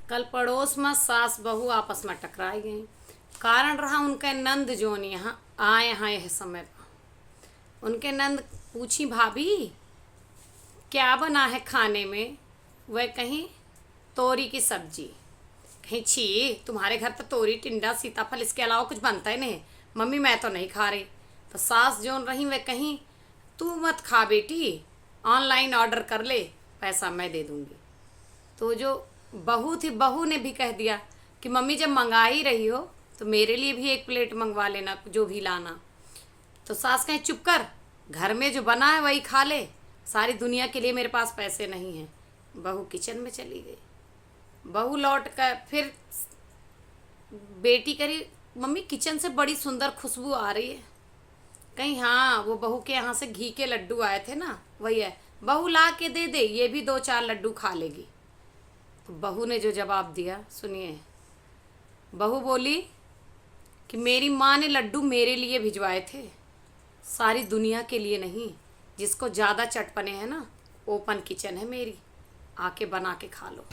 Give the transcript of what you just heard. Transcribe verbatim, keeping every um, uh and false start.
कल पड़ोस में सास बहू आपस में टकराई गई। कारण रहा उनके नंद जोन यहाँ आए हैं यह समय पर। उनके नंद पूछी, "भाभी, क्या बना है खाने में?" वह कहीं, "तोरी की सब्जी।" कहीं, "छी, तुम्हारे घर तो तोरी, टिंडा, सीताफल, इसके अलावा कुछ बनता ही नहीं। मम्मी, मैं तो नहीं खा रही।" तो सास जोन रही, वह कहीं, "तू मत खा बेटी, ऑनलाइन ऑर्डर कर ले, पैसा मैं दे दूँगी।" तो जो बहू थी, बहू ने भी कह दिया कि मम्मी, जब मंगा ही रही हो तो मेरे लिए भी एक प्लेट मंगवा लेना, जो भी लाना। तो सास कहे, "चुप कर, घर में जो बना है वही खा ले, सारी दुनिया के लिए मेरे पास पैसे नहीं हैं।" बहू किचन में चली गई। बहू लौट कर फिर बेटी करी, "मम्मी, किचन से बड़ी सुंदर खुशबू आ रही है।" कहीं, "हाँ, वो बहू के यहाँ से घी के लड्डू आए थे ना, वही है।" "बहू ला के दे दे, ये भी दो चार लड्डू खा लेगी।" तो बहू ने जो जवाब दिया, सुनिए। बहू बोली कि "मेरी माँ ने लड्डू मेरे लिए भिजवाए थे, सारी दुनिया के लिए नहीं। जिसको ज़्यादा चटपने हैं ना, ओपन किचन है मेरी, आके बना के खा लो।"